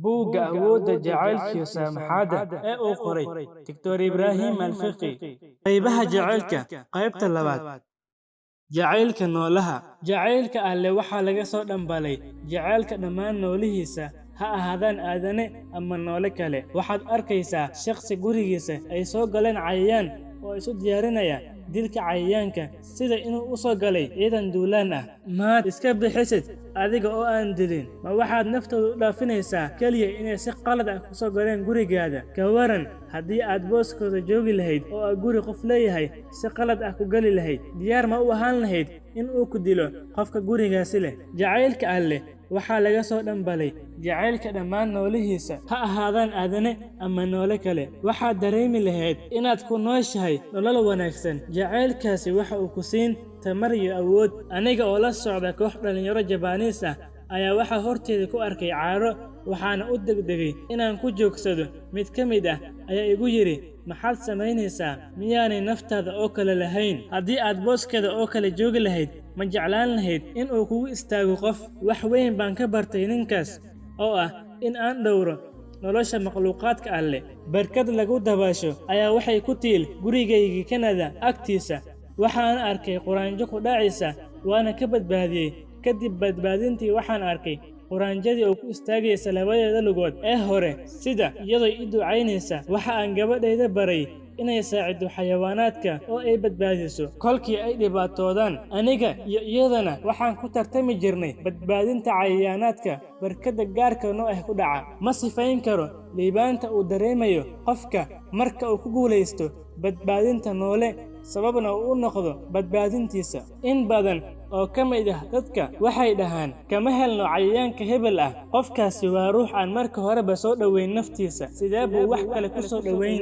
Buugga Awoodda Jacaylka iyo Saamaxaadda ee uu qoray Dr. Ibraahim Alfiqi. Qaybaha Jacaylka, Qaybta Labaad. Jacaylka Noolaha. Jacaylka Alle waxaa laga soo dhambalay jacaylka dhammaan noolihiisa, ha ahaadaan aadane ama noole kale. Waxaad arkaysaa shakhsi gurigiisa ay soo galeen cayayaan oo isu diyaarinaya dilka cayayaanka sida inuu u soo galay ciidan duulaan ah. Maad iska bixisid adiga oo aan dilin? Ma waxaad naftooda u dhaafinaysaa keliya inay si qalad ah ku soo galeen gurigaada? Ka waran haddii aad booskooda joogi lahayd oo aad guri qof leeyahay si qalad ah ku geli lahayd? Diyaar ma u ahaan lahayd in uu ku dilo qofka gurigaasi leh? Jacaylka Alle waxaa laga soo dhambalay jacaylka dhammaan noolihiisa, ha ahaadaan aadane ama noole kale. Waxaad dareemi lahayd inaad ku nooshahay nolol wanaagsan. Jacaylkaasi waxa uu ku siin tamar iyo awood. Aniga oo la socda koox dhalinyaro Jabaaniis ah ayaa waxaa horteyda ku arkay caaro, waxaana u degdegay inaan ku joogsado. Mid ka mid ah ayaa igu yidhi, "Maxaad samaynaysaa? Miyaanay naftaada oo kale lahayn? Haddii aad booskeeda oo kale joogi lahayd, ma jeclaan lahayd in uu kugu istaago qof?" Wax weyn baan ka bartay ninkaas oo ah in aan dhowro nolosha makhluuqaadka Alle. Barkad lagu dabaasho ayaa waxay ku tiil gurigaygii Kanada agtiisa. Waxaan arkay quraanjo ku dhacaysa, waana ka badbaadiyey. Kadib badbaadintii waxaan arkay quraanjadii oo ku istaagaysa labadeeda lugood ee hore sida iyadoo i ducaynaysa. Waxa aan gabadhayda baray inay saacido xayawaanaadka oo ay badbaadiso kolkii ay dhibaatoodaan. Aniga iyo iyadana waxaan ku tartami jirnay badbaadinta cayayaanaadka barkadda gaarka noo ah ku dhaca. Ma sifayn karo liibaanta uu dareemayo qofka marka uu ku guulaysto badbaadinta noole, sababna uu u noqdo badbaadintiisa. In badan oo ka mid ah dadka waxay dhahaan, "Kama helno cayayaanka hebel ah." Qofkaasi waa ruux aan marka horeba soo dhoweyn naftiisa. Sidee buu wax kale ku soo dhoweyn?